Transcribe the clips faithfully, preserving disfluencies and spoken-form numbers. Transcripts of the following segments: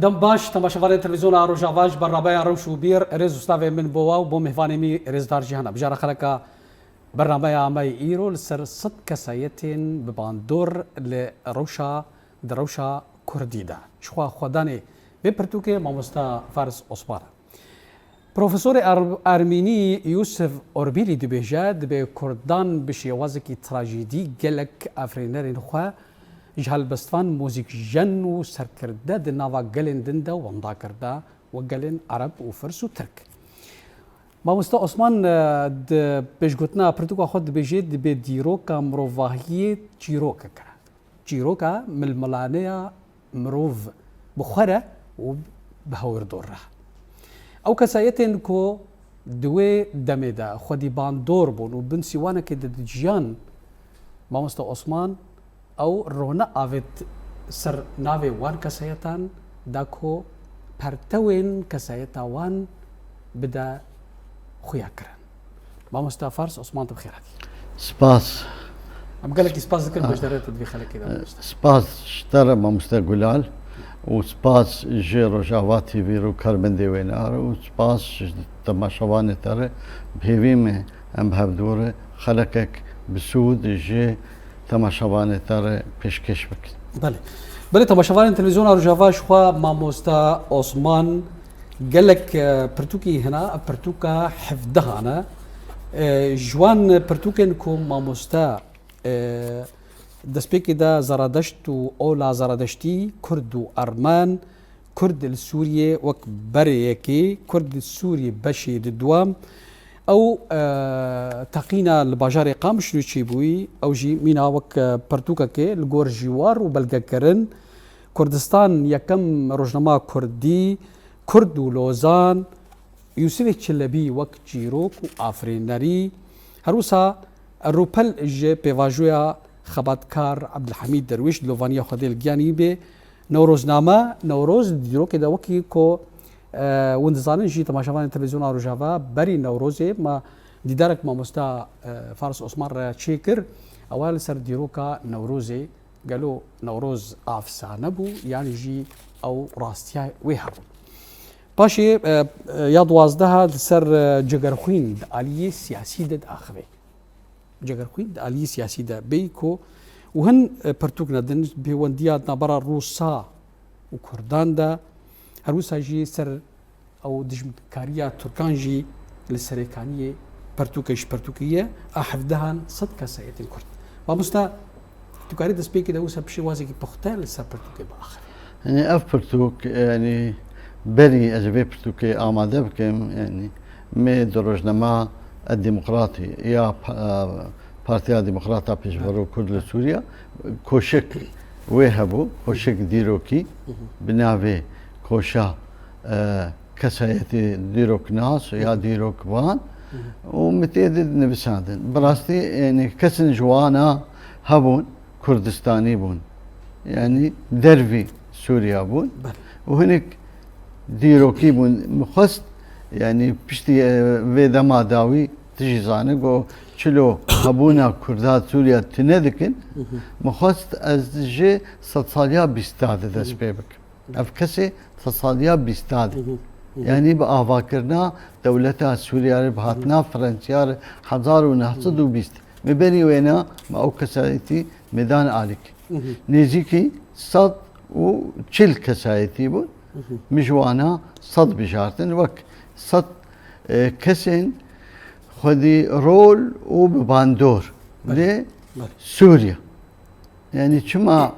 Dem baş, temaşevanên televîzyona Rojava, ji bernameya Rewş û Bîr, rêz û slavê min bo we û bo mêvanê min rêzdar jî hene. Bijara xeleka bernameya me yê îro li ser sed kesayetên bi bandor li rewşa, di rewşa kurdî de. Jixwe xwedanê vê pirtûkê mamosta Faris Osman e. Profesorê Er-, Ermînî Yusuf Orbîlî dibêje, dibê kurdan bi şêwazekî trajîdî gelek afirînerên xwe ji helbestvan muzîkjen û serkirde di nava gelên din de wenda kirda, wek gelên Ereb û Firs û Tirk. Mamoste Osman, e, di pêşgotina pirtûka xwe dibêje, dibê dîroka mirovahiyê çîrokek e. Çîroka milmilaneya mirov bi xwe re û bi hewirdor re. Ew kesayetên ku di wê demê de xwedî bandor bûn û bin sîwanekê de dijiyan, Mamoste Osman, ew rone avêt ser navê wan kesayetan, da ku pertewên kesayeta wan bide xuya kirin. Mamosta Fars Osman, tu bi xêr hatî. Spas. Em gelekî spas dikin, beşdariyeta te di vê xelekê de, mamosta. Spas ji te re, mamoste Gulal, û spas ji Rojava T V re û karmendê wê re û spas ji temaşevanê te re. Bi hêvî me em bi hevdû re xelekek bi sûd ji temaşevanê te re pêşkêş bikin. Belê. Belê, temaşevanên televîzyona Rojava, ji xwe mamosta Osman gelek, e, pirtûkî hene, pirtûka hevdehan e. E, ji wan pirtûkên ku mamoste, e, destpêkê de Zaradeşt û ola Zaradeştî, Kurd û Ermen, Kurd li Sûriyê wek berê yekê, Kurd li Sûriyê beşê di duwam. Ew, e, teqîna li bajarê Qamişlo çêbûyî, ew jî mîna wek, e, pirtûkekê li gor jîwar û belgekirin. Kurdistan yekem rojnama Kurdî, Kurd û Lozan, Yûsifê Çilebî wek çîrok û afirînerî. Her wisa rûpel ji pêvajoya xebatkar Ebdilhemîd Derwîş, dilovaniya Xwedê li giyanî bê. Newrozname, Newroz di dîrokê de wekî ku, e, hûn dizanin jî temaşevanên televîzyona Rojava berî Newrozê me dîdarek mamosta, e, Faris Osman re çêkir. Ew li ser dîroka Newrozê, gelo Newroz afsane bû, yan jî ew rastiya wê hebû? Paşê, e, e, ya duwazdeh li ser, e, Cegerxwîn di aliyê siyasî de diaxivê. Cegerxwîn di aliyê siyasî de bêyî ku û hin, e, pirtûk nedin, pêwendiya navbera Rûsa û Kurdan de, her wisa jî ser ew dijminkariya Tirkan jî li Serêkaniyê pirtûkê ji pirtûkê ye, a hevdehan sed kesayetên Kurd. Mamosta, tu karî destpêkê de wisa bi şêwazekî puxte li ser pirtûkê biaxivî? Yanî ev pirtûk, yanî berî ez vê pirtûkê amade bikim, yanî me di rojnama Demokratî ya pa-, Partiya Demokrata Pêşverû Kurd li Sûriye koşek wê hebû, koşek dîrokî bi navê Koşa, e, Kesayetî Dîroknas ya Dîrokvan û min tê de nivîsandin. Bi rastî, yanî kesên ji wana hebûn, Kurdistanî bûn. Yanî dervî Sûriya bûn. Belê. Û hinek dîrokî bûn. Min xwest, yanî piştî, e, vê dema dawî tu jî zane ku çilo hebûna Kurda Sûriya tune dikin. Min xwest ez ji sedsaliya bîsta de dest pê bikim. Ev kesê sedsaliya bîsta de. Yanî bi avakirina dewleta Sûriya re, bi hatina Fransiya re hezar û neh sed û bîst. Me berî wêna me ew kesayetî me dan alîk. Nêzîkî sed û çil kesayetî bûn. Min ji wana sed bijartin. Wek sed, e, kesên xwedî rol û bi bandor li Sûriye. Yanî çima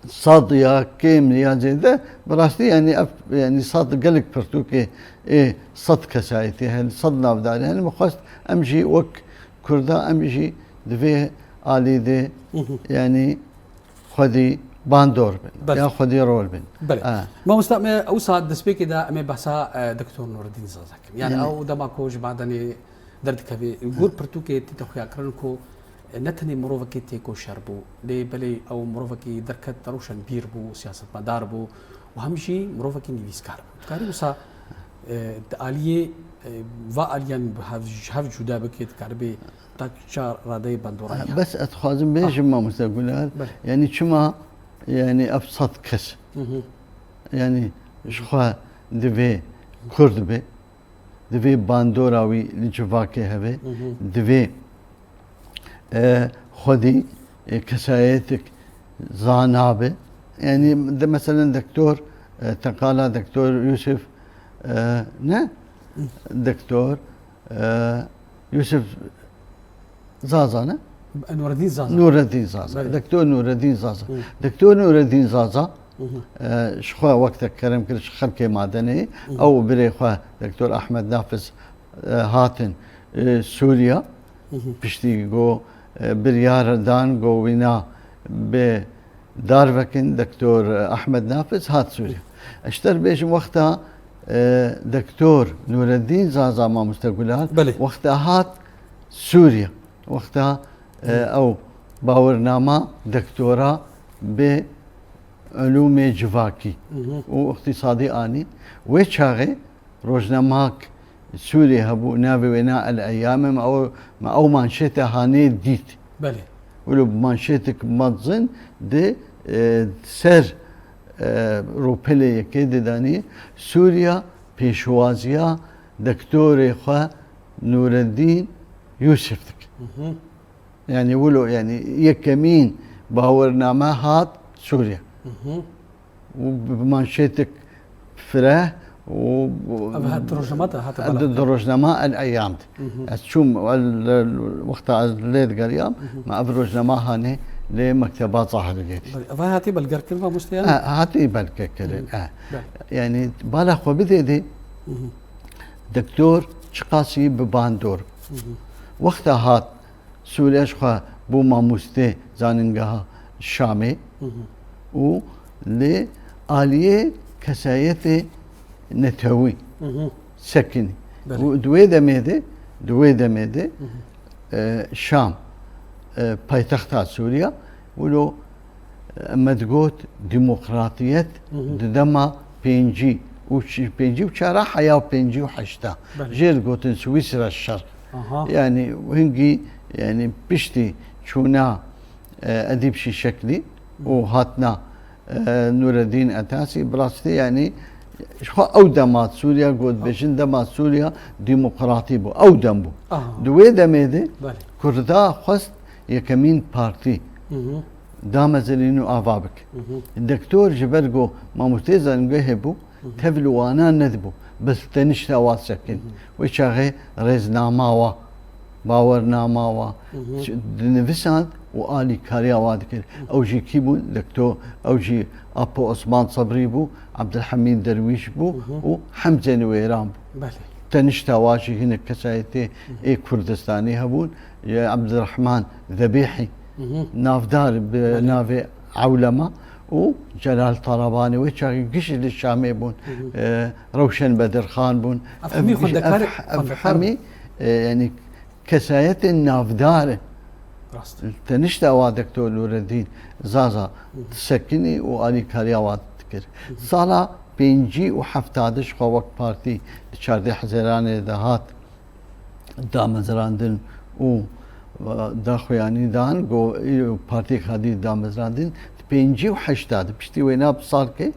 sed ya kêm ya zêde, bi rastî, yanî ev, yanî sed gelek pirtûkê ê sed kesayetî hene, sed navdarî hene. Min xwest em jî wek Kurda, em jî di vê alî de, yanî xwedî bandor bin, ya xwedî rol bin. Belê. Ha. Mamosta, me ewsa destpêkê de em ê behsa, e, Doktor Nureddin Zaza kirin. Yanî ew dema ku ji madenê derdikevê, li gor pirtûkê tê xuyakirin ku, e, ne tenê mirovekî têkoşer bû, lê belê ew mirovekî derket, rewşenbîr bû, siyasetmedar bû û hem jî mirovekî nivîskar bû. Dikarî wisa, e, di aliyê, e, va aliyan bi hev, ji hev cuda bikê, dikaribê ta çar radeyê bandora ya. Bes ez dixwazim bêjim, mamoste Guler, yanî çima, yanî ev sed kes. Hı hı. Yanî ji xwe divê Kurd be, divê bandora wî li civakê hebe, Hı hı. divê, e, xwedî, e, kesayetek zana be. Yanî de, meselen, doktor, e, te qala doktor Yusuf, e, ne? Hı. Doktor, e, Yusuf Zaza ne? Nureddin Zaza. Nureddin Zaza. Belê. Doktor Nureddin Zaza. Hı. Doktor Nureddin Zaza, Hı hı. e, ji xwe wek te kerem kir ji xelkê Madenê, Hı hı. ew û birê xwe Doktor Ahmed Nafiz, e, hatin, e, Sûriya. Hı hı. Piştî go, e, biryar dan go wîna bi dar vekin, Doktor Ahmed Nafiz hat Sûriye. Ez ji te re bêjim wexta, e, Doktor Nureddin Zaza Mamoste Gulal, Belê. wexta hat Sûriye, wexta, e, Hı. ew bawernama doktora bi ulûmê civakî Hı hı. û îqtîsadî anî. Wê çaxê rojnamak Sûriyê hebû, navê wê na El Eyam e, me ew, me ew manşete hanê dît. Belê. Wilo bi manşetek mezin di, e, ser, e, rûpelê yekê didanî, Sûriya pêşwaziya doktorê xwe Nureddin Yusuf dike. Hı hı. Yanî wilo, yanî yekemîn bawername hat Sûriye. Hı hı. Û bi manşetek fireh û Ev hat rojnama de, hate di, belav. di rojnama El Eyam de. Hı hı. Ez çûm, el, wexta ez lê digeriyam, Hı hı. me ev rojnama hanê lê mekteba Zahiriyê dî. Belê. Ev hatî belgekirin, mamoste, yanî? E, hatî belgekirin, Hı hı. e. Belê. Yanî bala xwe bidê dê, Hı hı. doktor çiqasî bi bandor. Hı hı. Wexta hat Sûriye ji xwe bû mamostê zanîngeha Şamê Hı hı. û li aliyê kesayetê netewî Hı hı. sekinî. Belê. Û di wê demê de, di wê demê de, Hı hı. e, Şam, e, paytexta Sûriye, wilo, e, me digot demokratiyet Hı hı. di dema pêncî û ç-, pêncî û çar a heya û pêncî û heşt a. Belê. Jê digotin Swîsra şer. Aha. Yanî hingî, yanî piştî çûna, e, Edîb Şîşeklî û hatina, e, Nureddîn Etasî, bi rastî, yanî ji xwe ew dema Sûriya, got Ha. bêjin dema Sûriya demokratî bû. Ew dem bû. Aha. Di wê demê de Belê. Kurda xwest yekemîn partî Hı hı. damezinîn û ava bike. Hı hı. Doktor ji ber ku mamostê zanîngehê bû, Hı hı. tevlî wana nedibû, bi tenişta wa sekin. Hı hı. Wê çaxê rêznama wa, bawernama wa, Hı hı. ç-, dinivisand û alîkariya wa dikir. Hı hı. Ew jî kî bûn? Doktor, ew jî Apo Osman Sebrî bû, Abdulhamîd Derwîş bû Hı hı. û Hemze Niwêran bû. Belê. Tenişta wa jî hinek kesayetê Hı hı. ê Kurdistanî hebûn. Ye Abdurrahman Zebîhî, Hı hı. navdar bi Belê. navê Ewlema û Celal Tarabanî wê çaxî gişt li Şamê bûn. Hı hı. E, Rewşen Bedirxan bûn. Ev Ev hemî giş-, xwendekar, ev, ev xwendekar hemî, bûn. e, yanî kesayetên navdar in. Rast. Tenişta wa Doktor Nureddîn Zaza Hı hı. disekinî û alîkariya wa dikir. Hı hı. Sala pêncî û hefta de ji xwe wek partî di çardeh Hezêranê de hat damezrandin û, e, daxuyanî dan, got, îro partiyek hatî damezrandin, di pêncî û heşta de, piştî wêna bi salkê, Belê.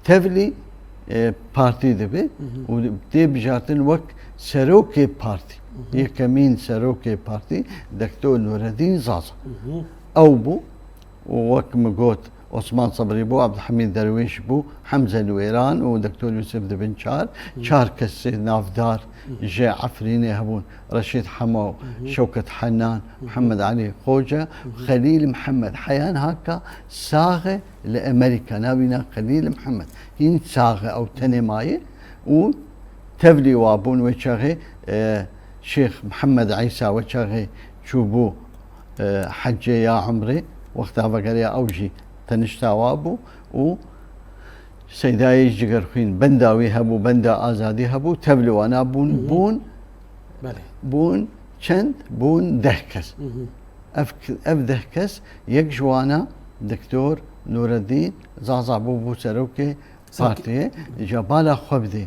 tevlî, e, partî dibe Hı hı. û tê bijartin wek serokê partî. Hı hı. Yekemîn serokê partî, Doktor Nureddîn Zaza. Hı hı. Ew bû. û wek min got, Osman Sebrî bû, Abdulhamîd Derwîş bû, Hemze Niwêran û Doktor Yusuf Dibinçar, Hı. çar kesê navdar Hı. ji Efrînê hebûn. Reşîd Hemo, Hı hı. Şewket Henan, Hı hı. Mihemed Elî Xoce, Hı hı. Xelîl Mihemed Heyan haka saxe li Amerîka, navîna Xelîl Mihemed. Hîn saxe ew tenê maye û tevlî wa bûn wê çaxê, e, Şêx Mihemed Îsa wê çaxê çûbû e, hecê ya umrê, wexta vegeriya ew jî tenişta wa bû û Seydayê Cigerxwîn benda wî hebû, benda azadî hebû, tevlî wana bûn, Hı hı. bûn, Belê. bûn çend? Bûn deh kes. Hı hı. Ev, ev deh kes, yek ji wana Doktor Nureddîn Zaza bû, bû serokê Serokê partiyê. Ca bala xwe bidê.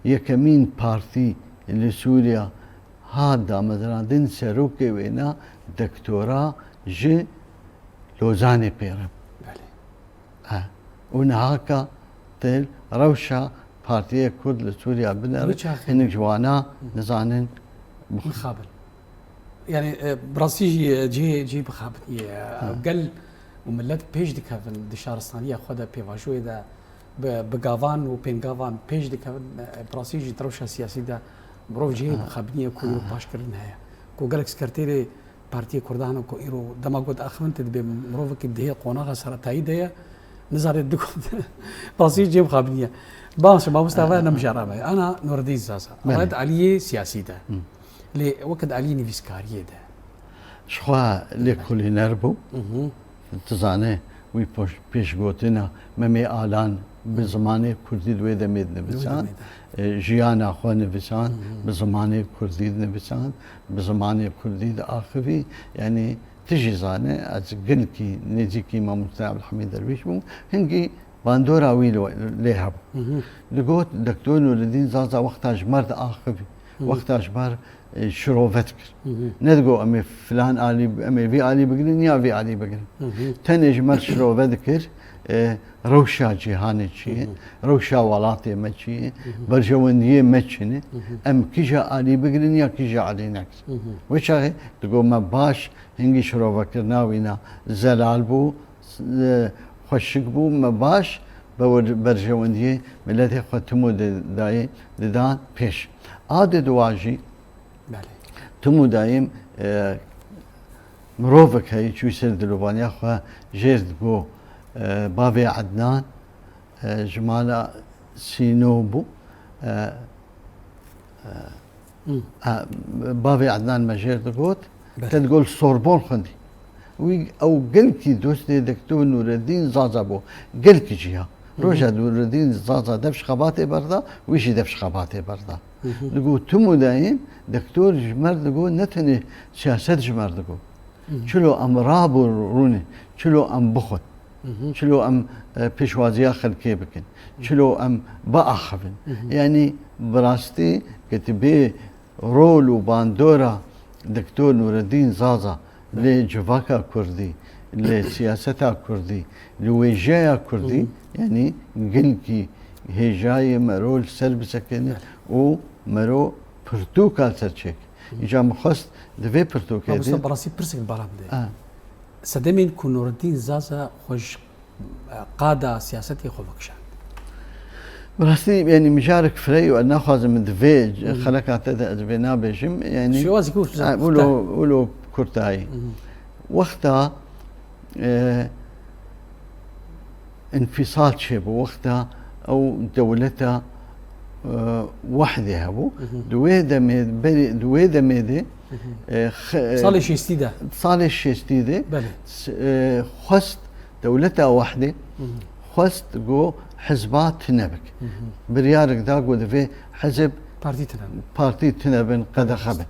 Yekemîn partî li Sûriya hat damezrandin, serokê wêna doktora ji Lozanê pê re. Belê. Ha. Û nihaka têl rewşa Partiyê Kurd li Sûriya binere, Wî çaxê. Hinek ji wana nizanin. Mixabin. Yani, e, bi rastî jî, e, cihê, cihê mixabiniyê ye. Ha. Gel û millet pêş dikevin di şaristaniya xwe de, pêvajoyê de, bi, bi gavan û pêngavan pêş dikevin, e, bi rastî jî di rewşa siyasî de mirov cihê Ha. mixabiniyê ku îro Ha. paşkirin heye. Ku gelek sekreterê Partiyê Kurdan ku îro dema got axivin te dibê mirovekî dihê qonaxa seretayî de ye, nizane digot. Rastî cihê mixabiniyê. Baş, mamosta ve Ha. nemijara me. Ana Nureddin Zaza. Belê. Ewed aliyê siyasî de. Hı. Lê wekî di aliyê nivîskariyê de. Ji xwe lêkolîner bû. Mhm. Tu zanî, wî poş-, pêşgotina Memê Alan bi Hı. zimanê kurdî di wê demê de Di wê nivisan. demê de. E, jiyana xwe nivisan, Hı hı. bi zimanê kurdî de nivisan, bi zimanê kurdî de axivî. Yanî tu jî zanî, ez gelkî nêzîkî Mamoste Ebdulhamîd Derwîş bûm. Hingî bandora wî li we, lê hebû. Hı hı. Digot, Doktor Nûreddîn Zaza wexta ji me re diaxivî, Hı hı. wexta ji me re, e, şirove dikir. Hı hı. Nedigot, em ê filan alî, em ê vî alî bigirin ya vî alî bigirin. Hı hı. Tenê ji me re şirove dikir, e, rewşa cîhanê çi ye, Hı hı. rewşa welatê me çi ye, Hı hı. berjewendiyê me çi ne, Hı hı. em kîja alî bigirin ya kîja alî negirin. Hı hı. Wê çaxê digot, me baş, hingî şirovekirina wîna zelal bû, e, xweşik bû, me baş be wir-, berjewendiyê miletê xwe tim û di-, dayê didan pêş. A di dua jî Belê. tim û dayê, e, mirovek heye çû ser dilûvaniya xwe jêr digot, e, bavê Ednan, e, ji mala Sîno bû. E, e, Hı. e, bavê Ednan me jêr digot, Belê. te digot li Sorbon xwendî. Wî ew gelkî dostê Doktor Nûreddîn Zaza bû. Gelkî jî ya. Hı hı. Roja Nûreddîn Zaza dev ji xebatê berda, wî jî dev ji xebatê berda. Hı hı. Digot, tim û dayîm, Doktor ji me re digot, ne tenê siyaset ji me re digot. Hı hı. Çilo em rabû rûnê, çilo em bixwin, Hı hı. çilo em, e, pêşwaziya xelkê bikin, Hı. çilo em biaxivin. Hı hı. Yanî bi rastî ke tu bê rol û bandora Doktor Nûreddîn Zaza Hı. lê civaka kurdî, lê siyaseta kurdî, li wêjeya kurdî, Hı hı. yanî gelkî hêjayê mero li ser bisekine Hı. û mero pirtûka li ser çêk. Hı. Îca min xwest di vê pirtûkê Mamoste, de bi rastî pirsek li bala min de. Ha. Sedemên ku Nûreddîn Zaza xwe ji, e, qada siyasetê xwe vekişand. Bi rastî, yanî mijarek fireh û ez naxwazim min di vê Hı. xeleka te de ez vê nabêjim. Yanî, Şêwazî ku ha, wilo, wilo kurtayî. Hı hı. Wexta, e, înfîsal çêbû, wexta ew dewleta, e, wehdê hebû. Hı hı. Di wê demê, berê, di wê demê de, Hı hı. e, xe-, e, Salê şêstî de. salê şêstî de, Belê. s-, e, xwest dewleta wehdê, Hı hı. xwest go hizba tune bik. Hı hı. Biryarek da go divê hizb Partî tune bin. partî tune bin, qedexe bin.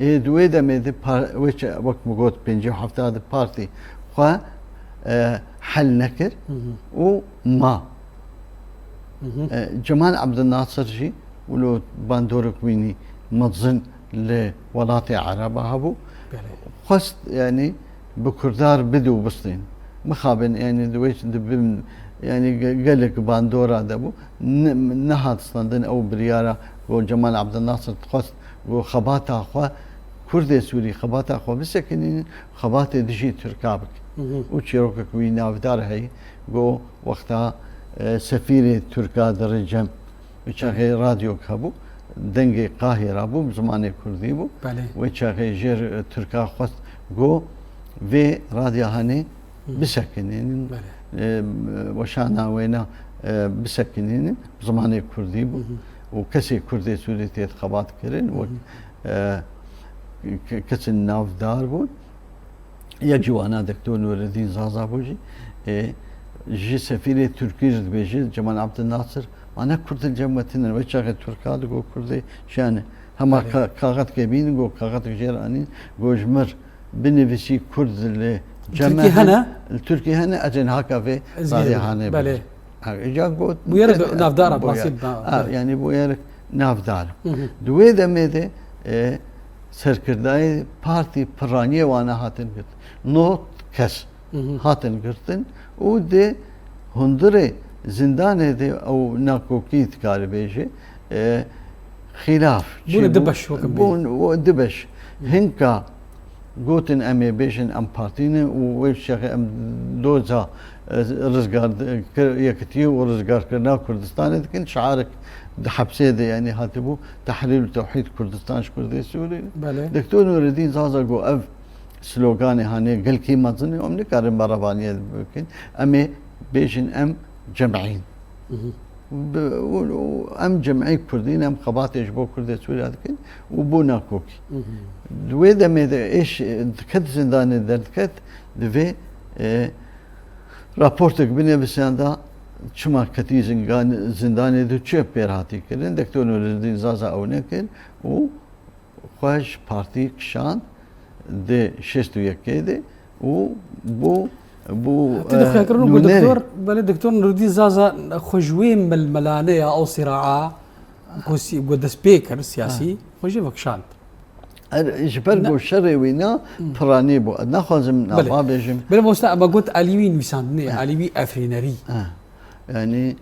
Ê, di wê demê de par-, wê çi, wek min got, pêncî û hefta de partî xwe, e, hel nekir Hı hı. û ma. Hı hı. E, Cemal Abdülnasir jî wilo bandorek wînî mezin li welatê Ereba hebû. Belê. Xwest, yanî, bi Kurdar bide û bistîn. Mixabin, yanî, di wê çi dibin, yanî, ge-, gelek bandora de bû. Ne-, nehat standin ew biryara ku Cemal Abdülnasir dixwest ku xebata xwe, Kurdê Sûrî xebata xwe bisekinînin, xebatê dijî Tirka bik. Hı hı. Û çîrokek wî navdar heye ku wexta, e, sefîrê Tirka di rê cem, wê çaxê Belê. radyok hebû, dengê Qahîra bû, bi zimanê Kurdî bû. Belê. Wê çaxê jêr, e, Tirka xwest ku vê radya hanê Hı. bisekinînin, Belê. e, weşana wêna, e, bisekinînin, bi zimanê Kurdî bû Hı hı. û kesê Kurdê Sûrî tê de xebat kirin, Hı wek, hı. e, ke-, kesên navdar bûn. Yek ji wana Doktor Nûreddîn Zaza bû jî, e, ji sefîrê Tirkî jî dibêje, Cemal Abdülnasir, ma ne Kurd li cem we tune, wê çaxê Tirka digo Kurdê şiyane. Hema Belê. ka-, kaxetkê bînin, go kaxetek jê re anîn, go ji mir binivîsî Kurd li cem Tirkî me hene? hene, li Tirkî hene, ez ê niha ka vê Ez ê radê vê. hanê Belê. bibêjim. Ha, îca got, Bûyerek navdar e, bûyer. basî ba-, Ha, belê. yanî bûyerek navdar. Hı hı. Di wê demê de, e, serkirdayê partî piraniyê wana hatin girtin. Nod kes Hı hı. hatin girtin û di hundirê Zindanê de ew nakokî dikarî bêje, e, xîlaf. Bûne çêbû, du beş, wek em bûn bêjin. Û du beş. Hinka gotin em ê bêjin em partî ne û wê çaxê em doza, e, rizgar, kir-, yekitiyê û rizgarkirina Kurdistanê dikin. Şiarek di hepsê de, yanî, hatibû Tehrîr û Tewhîd Kurdistan ji Kurdê Sûrî. Belê. Doktor Nûreddîn Zaza got ev sloganê hanê gelkî mezin e, em nikarin berevaniyê bikin. Em ê bêjin em cem'în. Bi-, û, û em cem'î Kurdîn, em xebatê ji bo Kurdê Sûriya dikin û bû nakokî. Di wê demê de êş diket zindanê derdiket, divê, e, raportek binivîsanda çima ketî zingan-, zindanê de çi pêr hatî kirin. Doktor Nûreddîn Zaza ew nekir û xwe ji partî kişand di şêst û yekê de û bû, bû, Tê de eh, xuyakirin û nûnerê. Doktor, belê, Doktor Nûreddîn Zaza xwe ji wê melmelane ya ew sîraa ku sî-, ku dest pê kir siyasî, Ha. xwe jê vekişand. Er, ji ber Ne- ku şerê wîna Hmm. piranî bû. Ez naxwazim Belê. nava bêjim. Belê, mamoste, me got alî wî nivîsandinê, Eh. alî wî efrînerî. Eh. Yanî,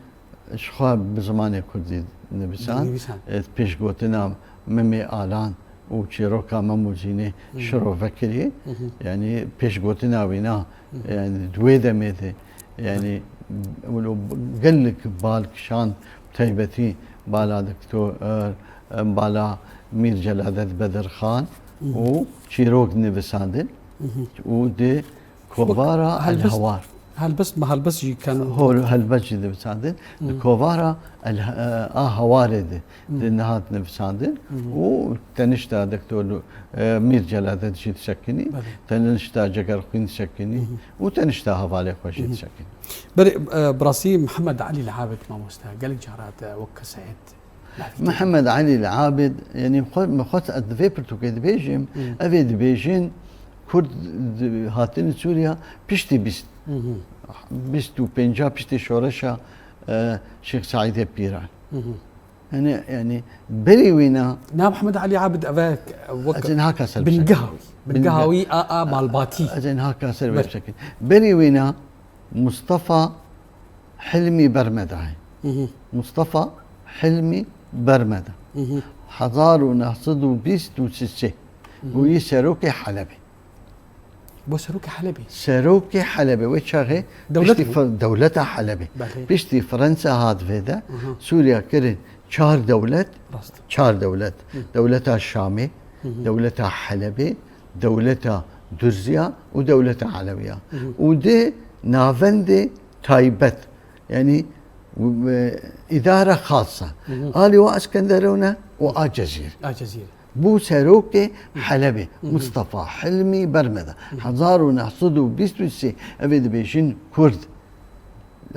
Ji xwe bi zimanê kurdî nivîsan, Nivîsan. e, pêşgotina Memê Alan û çîroka Mem û Zînê Hı hı. şiro vekirî, Hı hı. yanî pêşgotina wîna, Hı hı. yanî di wê demê de, yanî wilo gelek bal kişand, taybetî bala Doktor, e, e, bala Mîr Celadet Bedirxan Hı hı. û çîrok nivîsandin Hı hı. û di Kovara Helbest, El Hewar. Helbest, me helbest jî ken. Hol, helbest jî nivîsandin. Di Hmm. kovara El, e, a Hewarê de, Hmm. de nihat nivîsandin. Hmm. Û tenişta Doktor, e, Mîr Celadet jî disekinî. Belê. Tenişta Cegerxwîn disekinî. Hmm. Û tenişta hevalê xwe jî Hmm. disekinî. Belê, e, bi rastî Mihemed Elî Li Abid mamoste, gelek cara te wek kesayet Mihemed Elî Li Abid, yanî xwe, min xwest ez di vê pirtûkê dibêjim, Hmm. ev ê dibêjin, Kurd di-, hatin Sûriya piştî bîst, Hı hı. bîst û pênca piştî şoreşa, e, Şêx Seîdê Pîran. Hı hı. Yanî, yanî berî wîna Na Mihemed Elî Abid ev e wek Ez ên haka ser bingeha wî. Bingeha Binge- wî a, a malbatî. Ez ên haka ser wê Belê. bisekin. Berî wîna Mustafa Hilmî Bermedayê. Hı hı. Mustafa Hilmî Bermeda. Hı hı. Hezar û neh sed û bîst û sê. Hı hı. Bûyî serokê Helebê. Bo serokê Helebê? Serokê Helebê. Wê çaxê Dewlet piştî bû? Fir-, dewleta Helebê. Belê. Piştî Fransa hat vê de, Hı hı. Sûriya kirin çar dewlet, Rast. çar dewlet. Hı. Dewleta Şamê, Hı hı. dewleta Helebê, dewleta Durziya û dewleta Elewiya. Hı hı. Û di navendê taybet, yanî, e, îdara xasa. Hı hı. A Lîwa Eskenderûne û a Cezîr. A Cezîr. Bû serokê Hı. Helebê, Hı hı. Mustafa Hilmî Bermeda. Hı hı. Hezar û neh sed û bîst û sê, ev ê dibêjin Kurd.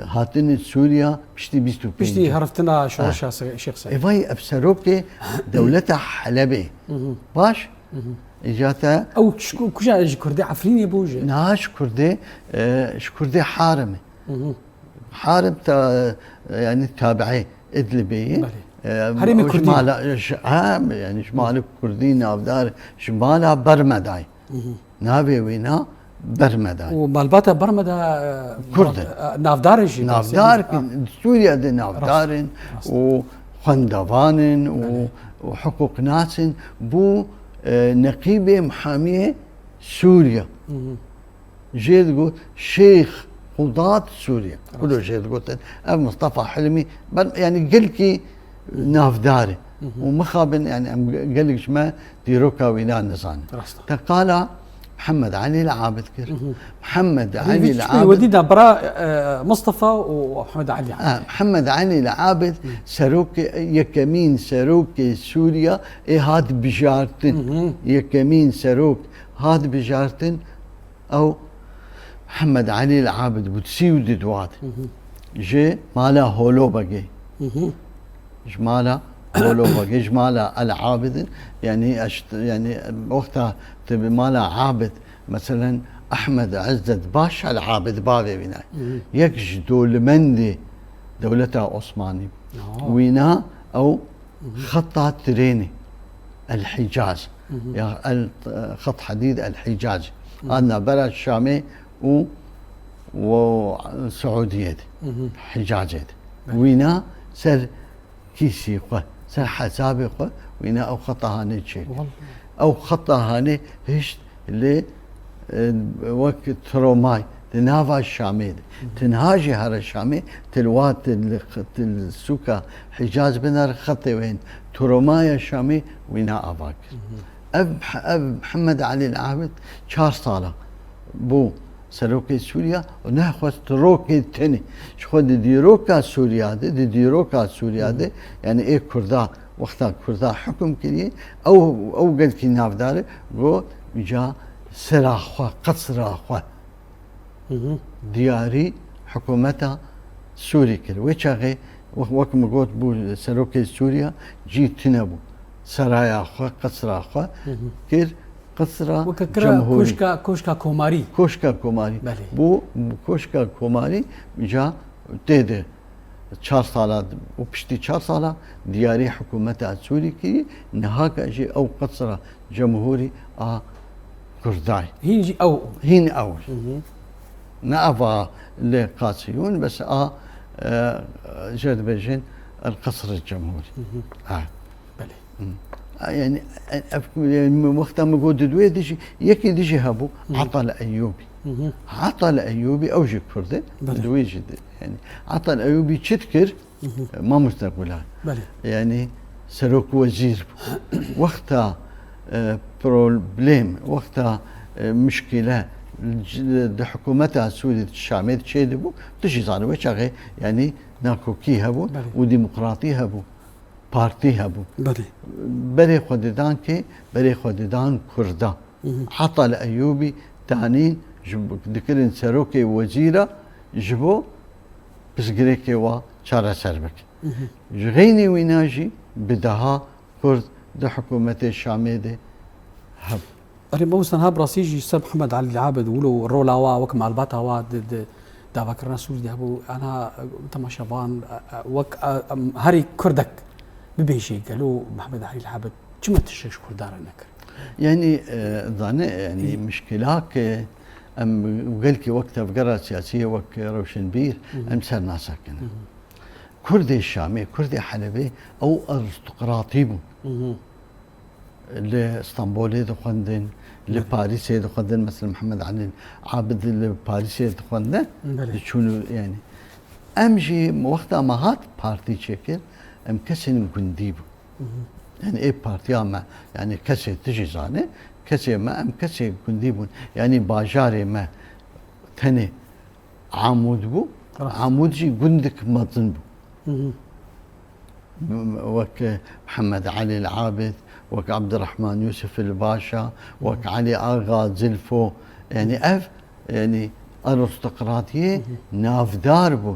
Hatine Sûriya piştî bîst û pênc. Piştî heriftina şoreşa Eh. Se-, Şêx Seîd. Ê vay, ev serokê dewleta Helebê. Hı hı. Baş? Hı hı. Îca te Ew çi-, kuja ji Kurdê Efrînê bû jî? Niha ji Kurdê, e, ji Kurdê Harimê. Hı hı. Harim ta-, yanî tabiê Idlibê ye. Belê. E, Herêmê o ji Kurdî. mala, ji, ha, yanî ji mala Kurdî navdar, ji mala Bermedayê. Hı hı. Navê wîna Bermeda. Û malbata Bermeda, e, Kurd e. nav-, e, navdar e jî, Navdar, ha. Sûriye de navdar in Rast, rast. û xwendevan in û, Belê. û hiqûqnas in. Bû, e, neqîbê mihamiyê Sûriye. Hı hı. Jê digot Şêx Qudat Sûriye. Rast. Kulo jê digotin. Ev Mustafa Hilmî, ben, yanî gelkî navdar e. Hı hı. Û mixabin, yanî em ge-, gelek ji me dîroka wî nan nizanin. Rast. Te qala Mihemed Elî Li Abid kir. Hı hı. Mihemed Elî Li Abid. Wedî da bira, e, Mustafa û Mihemed Elî Abid. Ha, Mihemed Elî Li Abid, Hı. serokê, yekemîn serokê Sûriya ê hat bijartin. Hı hı. Yekemîn serok hat bijartin. Ew Mihemed Elî Li Abid bû, sî û du dwat. Hı hı. Ji mala Holobegê. Hı hı. Ji mala Holobegê, ji mala El Abidin. Yanî eşt-, yanî wexta tu bi mala Abid, meselen Ehmed Ezzet Baş El Abid bavê wîna. Hı hı. Yek ji dolimendê dewleta Osmanî. Aha. Wîna ew Hı hı. xeta trênê El Hicaz. Hı hı. Ya El, xet hedîd El Hicaz. Hı hı. Adna bera Şamê û û Siûdiyê de, Hicazê de. Wîna ser kîsî xwe, ser hesabê xwe, wîna ew xeta hanê çêkir. Ew xeta hanê hişt lê, e, wek Tromay di nava Şamê de. Tinha jî here Şamê, til wa til, til sûka Hicaz binere xetê wên. Tromaya Şamê wîna ava kir. Ev, ev Mihemed Elî Abid çar sala bû serokê Sûriya û nexwest rokê tenê. Ji xwe di dîroka Sûriya de, di dîroka Sûriya de, yani ê Kurda, wexta Kurda hukm kiriye, ew, ew gelkî navdar e, got, ca sera xwe, qesra xwe diyarî hikûmeta Sûrî kir. Wê çaxê, wek, wek min got, bû serokê Sûriya, cî tune bû. Seraya xwe, qesra xwe kir qesra Weke kira cemhûrî. Koşka, koşka komarî. Koşka komarî. Belê. Bû, bû koşka komarî ca tê de çar sala û piştî çar sala diyarî hikûmeta Sûrî kirî, nihaka jî ew qesra cemhûrî a Kurday. Hîn jî ew. Hîn ew. Ne ava li Qasiyûn, bes a, e, jê dibêjin El Qesr El Cemhûrî. Ha. Belê. A, yani, e, ev, yani, wexta min got di duê dijî, yekî dijî hebû, Atal Eyûbî. Atal Eyûbî, ew jî Kurd e. Belê. Di wê jî de, yani, Atal Eyûbî çi dikir? Mamoste Gulan. Belê. Yani, serok wezîr bû. Wexta, e, problem, wexta, e, muşkile, c-, di hikûmeta Sûrî Şamê de çêdibû, tu jî zanî, wê çaxê, yani, nakokî hebû Belê. Û demokratî hebû. Partî hebû. Belê. Berê xwe didan kê, berê xwe didan Kurda. Atal Eyûbî danîn ji bo, dikirin serokê wezîra ji bo pirsgirêkê wa çareser bike. Ji xeynî wîna jî bi deha Kurd di hikûmetê Şamê de hebû. Erê, mamoste, niha bi rastî jî ser Mihemed Elî Abid, wilo rola wa wek malbata wa di, di davakirina Sûrî de hebû, ana temaşevan, e, e, wek, e, em, herî Kurdek bibêje, gelo Mihemed Elî Abid çima tiştek ji Kurdan re nekir? Yani, e, zane, yani, Î- mişkila ke em gelkî wek tevgera siyasî, wek rewşenbîr, em ser nasekinin. Kurdê Şamê, Kurdê Helebê, ew aristokratî bûn. Li Stenbolê dixwendin, li Belê. Parîsê dixwendin, mesela Mihemed Elî Abid li Parîsê dixwendin, Belê. Diçûn û, yani. Em jî wexta me hat partî çêkir, em kesên gundî bûn. Yani ê partiya me, yani kesê tu jî zane, kesê me, em kesê gundî bûn. Yani bajarê me tenê Amûd bû. Rast. Amûd jî gundek mezin bû. Wek Mihemed Elî El Abid, wek Abdurrahman Yusuf El Başa, wek Elî Axa Zilfo. Yani ev, yani aristokratiyê navdar bû.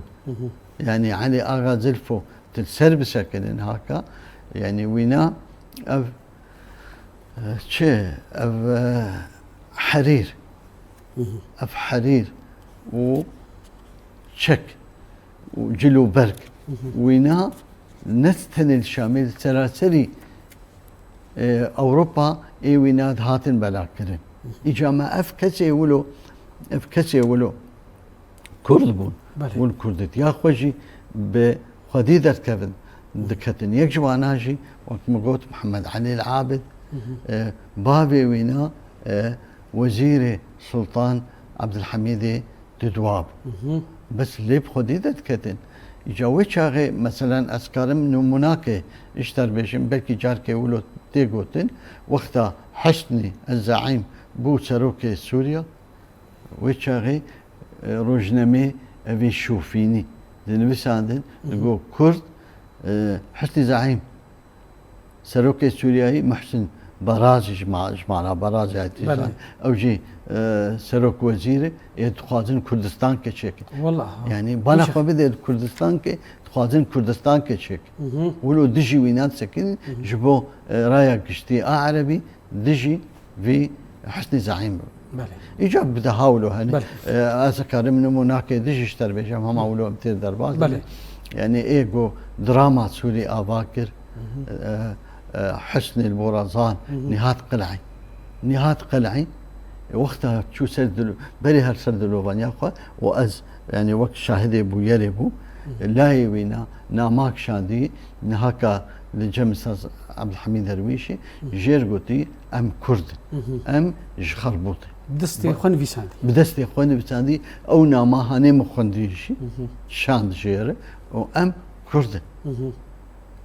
Yani Elî Axa Zilfo, tu ser bisekinin haka. Yani wîna ev, e, çi, ev, e, herîr. Ev herîr û çek û cil û berg wîna ne tenê li Şamê, li seraserî, e, Ewropa ê wîna dihatin belakirin. Îca me ev kesê wilo, ev kesê wilo Kurd bûn. Belê. Hûn kurdîtiya xwe jî bi xwedî derdikevin, diketin. Yek ji wana jî, wek min got, Mihemed Elî El Abid, e, bavê wîna, e, wezîrê Sultan Abdulhamîdê Dudwa bû. Bes lê bi xwedî derdiketin. Îca wê çaxê, meselen, ez karim nimûnakê ji te re bêjim, belkî carkê wilo tê gotin, wexta Hesnî Ez Zeîm bû serokê Sûriya, Wê çaxê, e, rojnemê evê şofînî dinivîsandin, digot Kurd, e, Husnî Zeîm, serokê Sûriyeyî Muhsin Barazî ji ma-, ji mala Barazî ya Belê. Tîzan. Ew jî, e, serok wezîrê, ê dixwazin Kurdistan keçêkin. Wela. Yani bana Îşe. Xwe bide Kurdistan ke, dixwazin Kurdistan keçêkin. Wilo dijî wîna disekin, ji bo, e, raya giştî a erebî, dijî vî Husnî Zeîm. Belê. Îca bi de hawlo hene. Belê. E, ez karim nimûnakê dijî ji te re bêjim, hema wilo em têr derbas Belê. Dibin. Yani ê go drama Sûrî ava kir, e, e, Husnî li Borazan, Nîhat Qil'î. Nîhat Qil'î Wexta çû ser dilo-, berê her ser dilovaniya xwe û ez, yanî wek şahidê bûyerê bû, layê wî na, nama kişandî, niha ka li cem Saz Ebdulhemîd Derwîşî, jêr gotî, "Em Kurd in, em ji Xerbût in." Destê xwe nivîsandî. Bi destê xwe nivîsandî, ew nama hanê min xwendî jî, şand jêr û "Em Kurd in."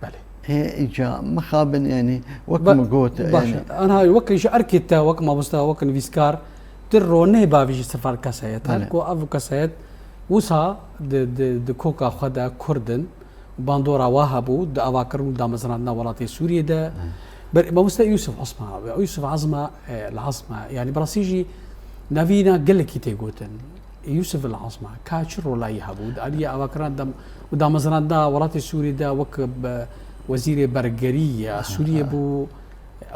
Belê. Ê, îca mixabin, yanî, wek Ba-, min got, baş yanî. E, anha wek ji erkê te, wek mamoste, wek nivîskar, tu ronê bavî ji sifar kesayet. Her Belê. Ku ev kesayet wisa di, di, di koka xwe de Kurd in, bandora wa hebû, di avakirin û damezrandina welatê Sûriyê de. Belê. Ber-, mamoste Yusuf Asma, Yusuf Azma, e, El Azma, yanî, bi rastî jî navîna gelekî tê gotin. Yusuf El Azma, ka çi rolayî hebû? Di aliyê avakiran dem û damezrandina welatê Sûriyê de wek be-, wezîrê bergerî ya Sûriyê bû.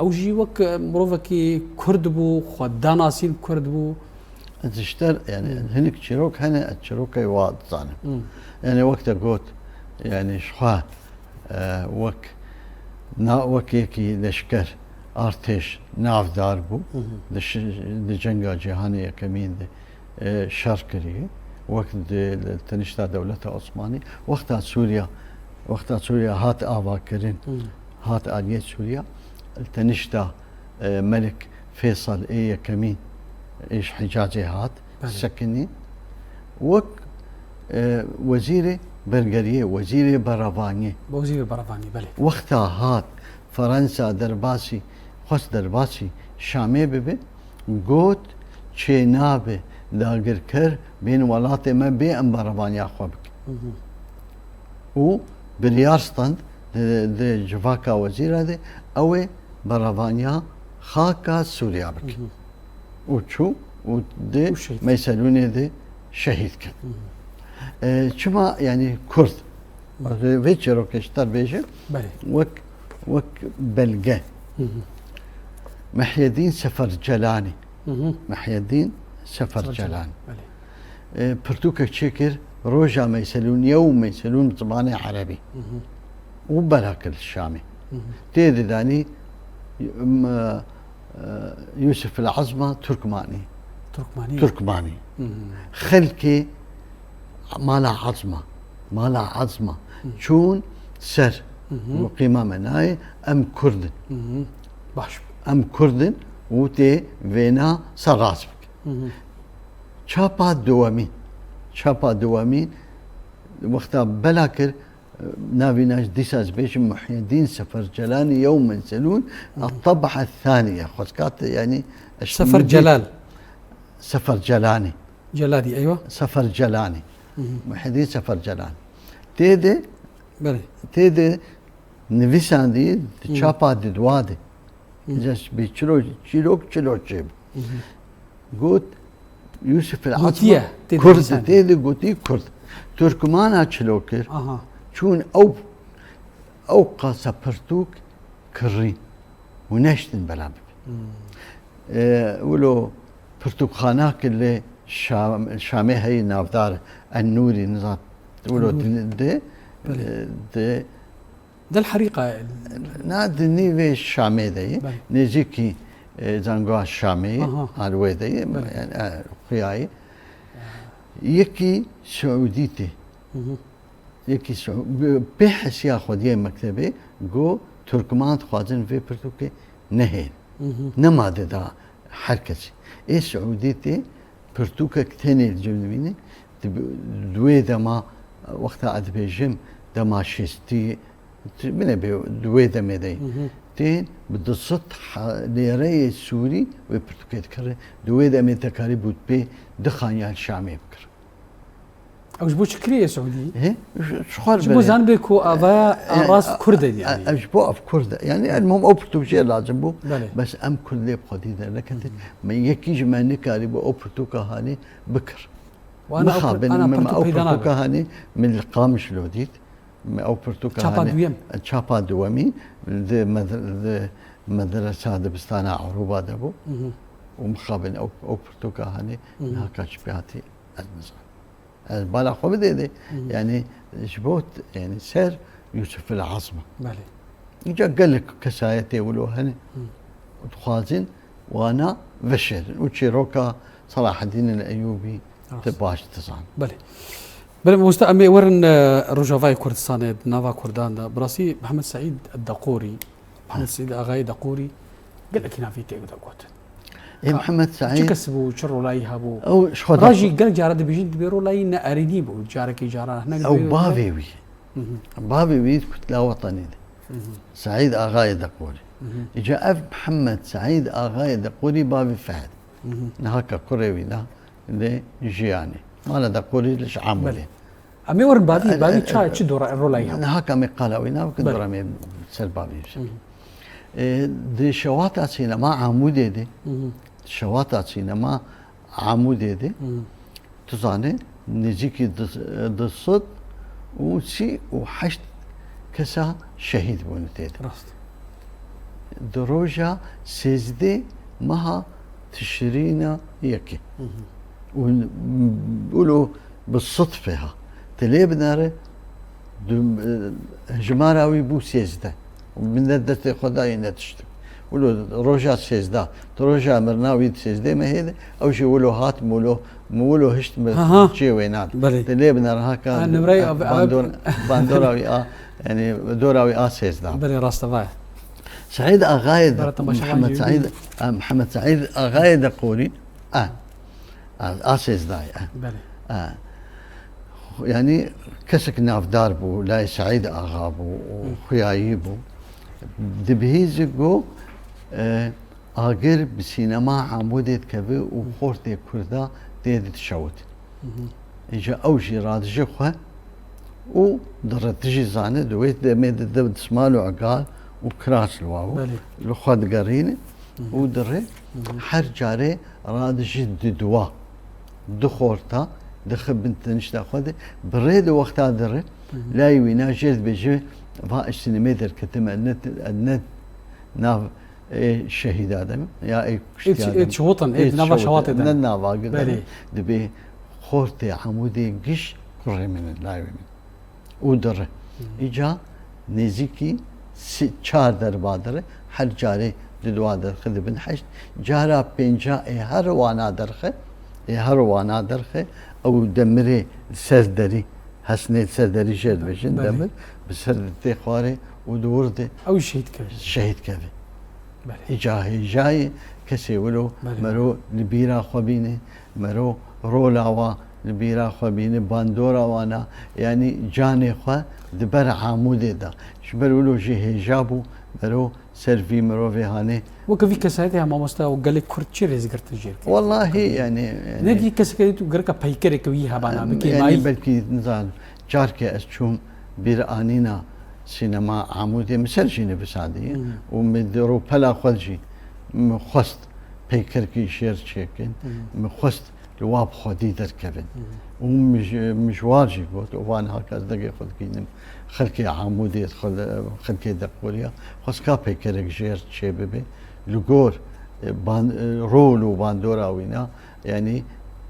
Ew jî wek mirovekî Kurd bû, xwe danasîn Kurd bû. Ez ji te, yanî, Hmm. hinek çîrok hene, ez çîrokê wa dizanim. Hmm. Yanî, wek te got, yanî, ji xwe, e, wek na-, wek yekî leşker, artêş, navdar bû. Hı hı. Di şi-, di cenga cîhanê yekemîn de e, şer kiriye. Wek di, li tenişta dewleta Osmanî, wexta Sûriya, wexta Sûriya hat avakirin, Hmm. hat aliyê Sûriya, li tenişta, e, Melik Feysal ê yekemîn ê ji Hicazê hat, Belê. sekinî. Wek, e, wezîrê bergeriyê, wezîrê berevaniyê. Wezîrê berevaniyê, belê. Wexta hat Fransa derbasî, xwest derbasî Şamê bibe, got, "Çênabe dagirker bên welatê me bê em berevaniya xwe bikin." Hı hı. Û biryar stand di, di civaka wezîra de ew ê berevaniya xaka Sûriya bikin. Hı hı. Û çû û di Û şehîd. Meyselûnê de şehîd ket. Hı hı. E, çima, yanî, Kurd? Hı. Vê çîrokê ji te bêjim, Belê. wek, wek belge. Hı hı. Mehyedîn Sefer Celanî. Hı hı. Mehyedîn Sefer Sefer Celanî. Celanî. Belê. E, pirtûkek çêkir, Roja Meyselûn, Yewm Meyselûn bi zimanê erebî. Hı hı. Û bela kir li Şamê. Hı hı. Tê de danî, m-, e, Yusuf El Azma Turkmanî. Turkmanî. Turkmanî. Hı hı. Xelkê mala Azma, mala Azma Hı. çûn ser Hı hı. û qîma me nayê, "Em Kurd in." Hı hı. Baş. "Em Kurd in" û tê vêna ser rast bike. Hı hı. Çapa duwemîn, çapa duwemîn wexta bela kir, navîna ji dîsa ez bêjim Muhyiddin Sefer Celanî Yewm Meyselûn, Hı hı. At-Tab'a Thaniye, xwezka te, yanî, eş-, Sefer min dît. Celal. Sefer Celanî. Celadî, eywa. Sefer Celanî. Hı hı. Muhyiddin Sefer Celanî. Tê de, Belê. tê de nivîsandî, Hı. çapa di dua de. Hı. Îca bi çilo-, çîrok çilo çêbû. Hı hı. Got, Yusuf El Gotiye, Azma tê de Kurd, nivîsandî. Tê de gotî Kurd. Turkmana çilo kir. Aha. Çûn ew, ew qasa pirtûk kirî û neştin bela bikin. Hmm. E, wilo pirtûkxana ki li Şam-, Şamê heyî navdar En Nûrî, nizam, wilo Nûrî. Di, di, Belê. E, di Del Herîqa. Na di nîvê Şamê de ye. Belê. Nêzîkî, e, zangoa Şamê ye. Aha. Alwê de ye. Belê. Yani, e, xuyayê. Yekî Siûdî tê. Hı hı. Yekî Siû-, bi-, pê hesiya xwediyê mektebê got, Turkman dixwazin vê pirtûkê nehên. Hı hı. Nema de da her kesî. Ê Siûdî tê, pirtûkek tenê li cem dibîne, di, di wê dema, wexta ez dibêjim, dema şêstî, tu bine bê di wê demê de ye. Hı hı. Tên bi du sed ha-, lêreyê Sûrî wê pirtûkê dikire. Di wê demê te karî bû pê du xaniya li Şamê bikir. Ew ji bo çi kiriye Siûdî? He? Ji, ji xwe Ji bo bere. Zanibê ku avaya E, rast e, Kurd e e, yani. Ev ji bo ev Kurd e. Yani, elmom ew pirtûk jê lazim bû. Belê. Bes em Kurd lê bi xwedî dernekete. Hı hı. Me yekî ji me nikarî bû ew pirtûka hanê bikir. Wana ew Mixabin, pir-, ana me, me pirtûk ew peyda nabe. Pirtûka hanê min li Qamişlo dît. Me ew pirtûka Çapa hanê, duyem. Çapa duwemî di med-, di medresa dibistana Erûba de bû. Hı hı. Û mixabin ew, ew pirtûka hanê Hı hı. niha ka çi pê hatî ez nizanim. Ez bala xwe bidê de, Hı. yani ji bo t-, yani ser Yusuf El Azma. Belê. Îca gelek kesayetê wilo hene. Hı. Dixwazin wana veşêrin. Û çîroka Selahedîn el Eyûbî Rast. Te baş dizan. Belê. Belê, mamoste, em ê werin, e, Rojavayê Kurdistanê, di nava Kurdan de. Bi rastî Mihemed Seîd Deqorî, Mihemed Seîd Axayê Deqorî, gelekî navî tê de gotin. Ê, Ka-, Mihemed çi Seîd kes bû, çi rolayî hebû? Ew ji xwe Ra de jî gelek cara dibêjin, dibê rolayî ne erênî bû, carekî cara hinek Ew dibê bavê wî. Mhm. Bavê wî di Kutla Wetenî de. Mhm. Seîd Axayê Deqorî. Mhm. Îca ev Mihemed Seîd Axayê Deqorî bavê Fehd. Mhm. Niha ka kurê wî ne, lê jiyanê. Mala Deqorî li ji Amûdê. Belê. Em ê werin bavî, E, bavî e, ça, e, çi dora-, rolayî hebû? Niha ka me qala wî nabikin, Belê. Dora me ser bavî bisin. Mhm. E, di şewata sînema Amûdê de, Mhm. şewata sînema Amûdê de, Mhm. tu zanî, nêzîkî du, du sed û sî û heşt kesa şehîd bûne tê de. Rast. Di roja sêzdeh meha Tişrîna yekê. Mhm. Û, û lo bi sidfê ha. Tu lê binere, du, e, jimara wî bû sêzdeh. Û min ne destê xwe dayê ne tiştik. Wilo roja sêzdeh, tu roja mirina wî di sêzdeh mehê de, ew jî wilo hat, min wilo, min wilo hişt, min Ha, ha. cê wê nat. Belê. Te lê bine reha ka Ha, nimrey a, av-, av-, bandor-, bandora wî a, yani dora wî a sêzdeh. Belê, rast e, vay. Seîd Axayê de, Bara temaşevan Mihemed jî Seîd, bî. a, Mihemed Seîd Axayê Deqorî, a, a, a sêzdeh, a. Belê. A. Yani kesek navdar bû, layê Seîd Axa bû û Hı. xuyayî bû. Dibihîzî got, e, agir bi sînema Amûdê dikeve û Hı. xortê Kurda tê de dişewit. Hı hı. Îca ew jî radije xwe û dire, tu jî zanî, di wê demê de, de dismal û egal û kiras li wa bû. Belê. Li xwe digerîne Hı hı. û dire Hı hı. her carê radije di dua. Du xorta dixe bin tenişta xwe de, bi rê di wexta dire, Hı hı. layê wîna jê dibêje, va ez sînemê derketim, ez ne, ez ne nav ê şehîda de me, ya ê Ê kuştiya çi-, de ê me, çiwotin, ê ê nava çiwotin, şewatê de ne me. Nava gide Belê. me. Dibê xortê Amûdê giş kurê min in, layê min. Û dire. Hı. Îca nêzîkî si-, çar derba dire, her carê di dua derxe dibin heşt. Cara pênca ê her wana derxe, ê her wana derxe, ew demirê ser derî, hesnê ser derî jê dibêjin, Belê. demir, bi ser de tê xwarê û di wir de Ew şehîd keve. şehîd keve. Belê. Îca hêjayê kesê wilo Belê. mero li bîra xwe bîne, mero rola wa li bîra xwe bîne, bandora wana, yanî canê xwe di ber Amûdê da. Ji ber wilo jî hêja bû, mero ser vî mirovê hanê. Weke vî kesayetê ya mamoste û gelê Kurd çi rêzgirtin jê dike? Wallahî, yanî, yanî Ne dî keseke tu gereka peykereke wî hebana, Em, bikê yanî mayî? belkî, nizanim, carkê ez çûm bîranîna sînema Amûdê, min ser jî nivîsandî. Hmm. Û min di rûpela xwe jî min xwest peykerkî jêr çêkin. Hmm. Min xwest li wa bi xwedî derkevin. Hmm. Û mij-, mijwar jî got, û van haka ez dengê xwe dikînim, xelkê Amûdê, xel-, xelkê Deqoriya, xwest ka peykerek jêr çê bibe. Li gor, e, ban-, e, rol û bandora wîna, yanî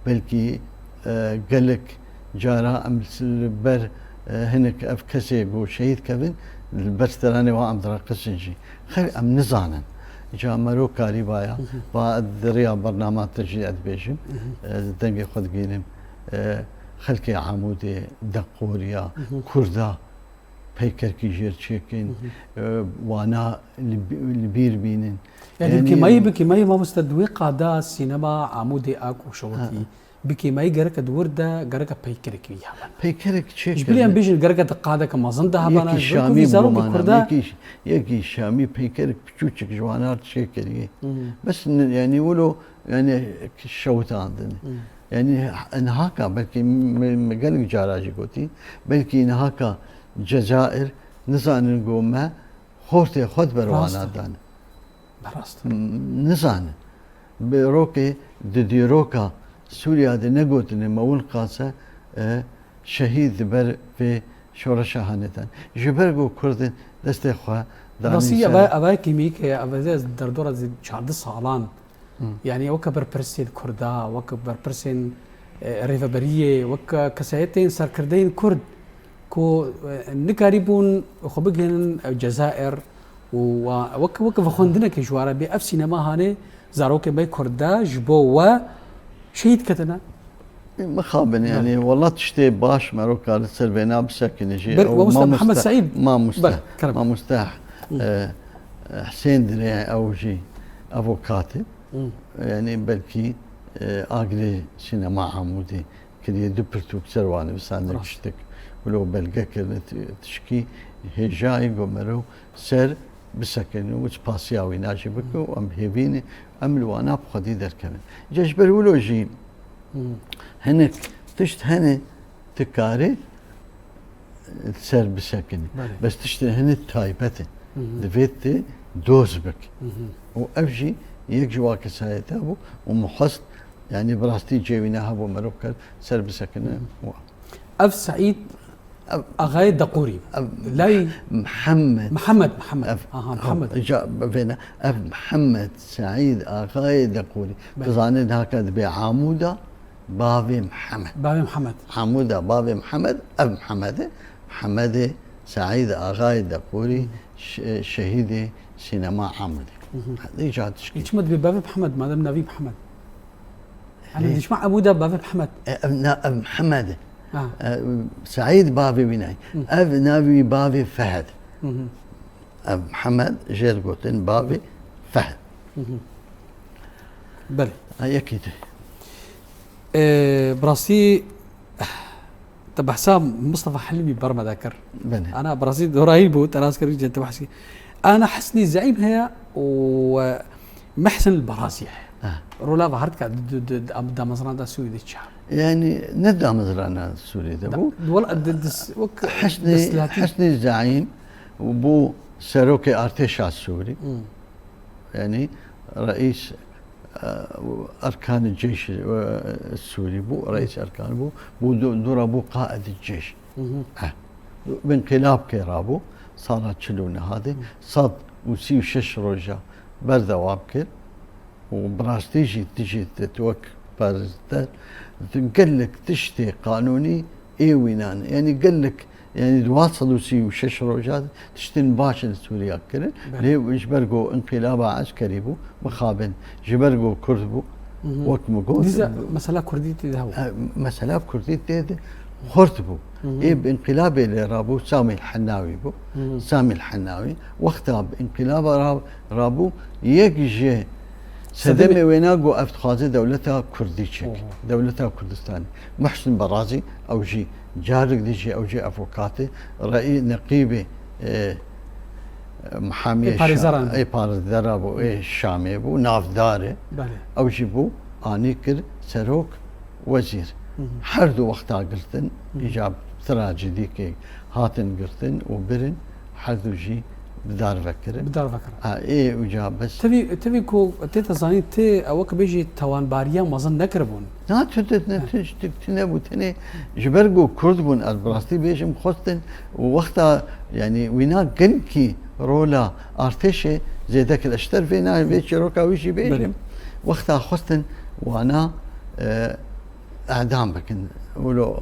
belkî, e, gelek cara em li ber, e, hinek ev kesê ku şehîd kevin, li ber stranê wan em direqisin jî. Xew em nizanin. Ca mero karîbaya, Hı hı. va di riya bernama te jî ez dibêjim, Hı hı. e, dengê xwe digînim, e, xelkê Amûdê, Deqoriya, Hı hı. Kurda, peykerkî jêr çêkin, Hı hı. e, wana li bi-, li bîr bînin. Yani Yanî bikê mayî, bikê mayî mamoste di wê qada sînema Amûdê a ku şewitî. Ha. Bikê mayî gereke di wir de, gereke peykerek wî hebana. Peykerek çêkir. Ji bilî em bêjin gereke di qadeke mezin de hebana, Yekî ji ber ku Şamî vî bû zarokê mana, Kurda yekî, yekî Şamî peykerek piçûçik ji wana çêkiriye. Hı. Bes n-, yanî wilo, yanî şewitandin. Hı. Yanî niha ka belkî me, me gelek cara jî gotî, belkî niha ka Cezayir nizanin ku me xortê xwe di ber Rast wana e. dan. Rast e. M-, nizanin. Bi rokê di dîroka Sûriya de negotine me win qase, e, şehîd di ber vê şoreşa hanê dan. Ji ber ku Kurdin destê xwe danî Rastî ser eva, eva kîmîk, e, eva ez derdora zî çardeh salan. Hı. Yanî weke berpirsên Kurda, weke berpirsên, e, rêveberiyê, weke kesayetên serkirdeyên Kurd ku, e, nikarîbûn xwe bigihînin, e, Cezayir û wa-, weke, weke vexwendinekê ji wara bê ev sînema hanê Zarokên me Kurd de ji bo we şehîd ketine. Mixabin, yani, wela tiştê baş mero kar li ser vêna bisekinî jî. Ber-, ew mamoste, Mihemed Seîd. Mamoste, Ber, kerem. Mamoste, e, Husên Dirê, ew jî avokatê. Hı. Yani, belkî, e, agirê sînema Amûdê kiriye du pirtûk ser wan nivîsandin. Rast. Tiştik wilo belge kirine, ti-, tişkî hêjayî got mero ser bisekin û spasiya wîna jî bike û em hêvî ne, em li wana bi xwedî derkevin. Ca ji ber wilo jî Hmm. hinek tişt hene tu karî ser bisekinî. Belê. Bes tiştên hene taybet in. Hı hı. Divê tu doz bik. Hı hı. Û ev jî yek ji wa kesayeta bû û min xwest, yani, bi rastî cê wîna hebû mero kar ser bisekine. Hı hı. Û Ev Seîd Ev, Axayê Deqûrî. Ev Lay Mihemed. Mihemed, Mihemed. Ev, Aha, ha, Mihemed. Ca vêne, ev Mihemed Seîd Axayê Deqûrî. Belê. Tu zanî haka dibe Amûda bavê Mihemed. Bavê Mihemed. Amûda bavê Mihemed, ev Mihemed e. Mihemedê Seîd Axayê Deqûrî, Hı. şe-, şehîdê sînema Amûdê. Hı hı. Îca tişkî. Çima dibe bavê Mihemed, madem navî Mihemed? Hani Lê- dişma Amûda bavê Mihemed. E, ev na-, ev Mihemed e. Ha. E, Seîd bavê wî nayê. Hı. Ev navî bavê Fehd. Hı hı. Ev Mihemed jêr gotin bavê Fehd. Hı hı. Belê. Ha, yekî de. E, bi rastî te behsa Mustafa Hilmî ber me de kir. Belê. Ana bi rastî dorayî bû, te nas kir, te behs kir. Ana Hesnî Zeîm heye û, e, Mehsin Barazî heye. Ha. Rola ve her dika di, di, di, di, damezrana da Sûrî de çi? Yani, ne damezrana Sûrî de Da-, bû? wala, di, di, wek Hesnî, desthilatî. Hesnî Zeîm bû serokê artêşa Sûrî. Hmm. Yani, reîs, e, erkanê ceyşê, e, Sûrî bû, reîs erkan bû. Bû du-, dûra bû qaedê ceyş. Hı hı. Eh. Bi înqilab kê rabû, sala çil û nehadê, Hı. sed û sî û şeş roja berdewam kir. Û bi rastî jî tu jî tu, tu wek parêzger, tu gelek tiştê qanûnî ê wînan. Yani gelek, yani di wan sed û sî û şeş roja de tiştên baş li Sûriya kirin. Belê. Lê ji ber ku înqilaba eskerî bû, mixabin. Ji ber ku Kurd bû, Hı hı. wek min got, Dîsa mesela Kurdî tê de hebû. E, mesela Kurdî tê de xurt bû. Hı hı. Ê bi înqilabê lê rabû Samî Henawî bû. Hı hı. Samî Henawî. Wexta bi înqilaba ra-, rabû, yek ji Sedemê sedemê wêna got ev dixwaze dewleta Kurdî çêke. Oho. Dewleta Kurdistanê. Muhsin Barazî, ew jî carek dî jî, ew jî avokatê, reî neqîbê, e, e, mihamiyê Ê parêzeran Şa-, bû. ê parêzera bû, ê Şamê bû, navdar e. Belê. Ew jî bû, anî kir serok wezîr. Hı hı. Her du wexta girtin, Hı hı. îca tira cidîkê hatin girtin û birin, her du jî bi dar vekirin. Bi dar vekirin. Ha, ê uca bes. Tevî, tevî ku tê te zanîn, tê ew wek bêjî tawanbariya mezin nekiribûn. Na, tu, tu, ne, He. tu, tu, tu nebû, tenê ji ber ku Kurd bûn, ez bi rastî bêjim, xwestin û wexta, yani, wîna gelkî rola artêşê zêde kir. Ez ji te re vê nayê, vê çîroka wî jî bêjim. Belê. Wexta xwestin wana, e, edam bikin. Wilo,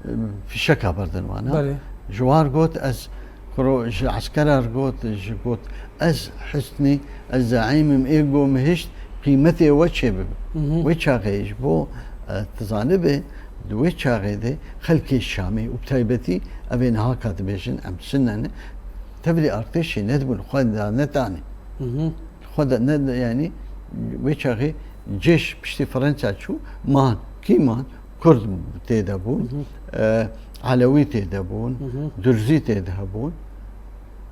e, fîşeka berdin wana. Belê. Ji war got, ez kuro ji eskera re got, ji got, ez Husnî, ez zeîm im, ê go min hişt qîmetê we çê bibe. Hı hı. Wê çaxê ji bo, e, tu zanibe, di wê çaxê de xelkê Şamê û bi taybetî ev ê niha ka dibêjin em Sunne ne, tevlî artêşê nedibûn, xwe da netanê. Hı hı. Xwe da ne, yani, wê çaxê cêş piştî Fransa çû, man. Kî man? Kurd tê de bûn, Hı hı. e, Elewî tê de bûn, Hı hı. Durzî tê de hebûn.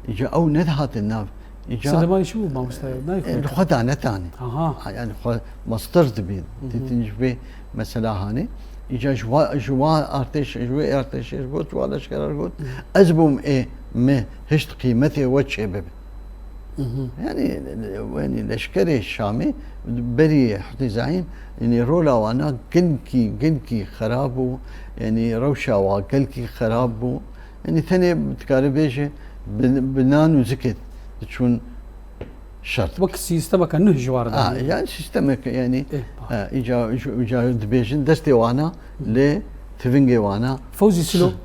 Îca ew nedihatin nav. Îca Silemanî çi bû, mamoste? Nayê e, xwe. Xwe da netanê. Aha. Ha, yani xwe mestir dibî. Hı hı. Dîtin ji vê mesela hanê. Îca ji wa, ji wa artêş, ji wê artêşê, ji bo ji wa leşkerar got, Hı hı. ez bûm ê me hişt qîmetê we çê bibe. Hı hı. Yani, yani leşkerê Şamê berî Husnî Zeîm, yani rola wana gelkî, gelkî xerab bû. Yani rewşa wa gelkî xerab bû. Yani tenê dikare bêje bi, bi nan û zikê diçûn şer. Wek sîstemeke nuh ji war Ha, danî. yani sîstemeke yani, Ê, ha, îca, îca dibêjin destê wana Hı. lê tivingê wana Fewzî Silo, Si-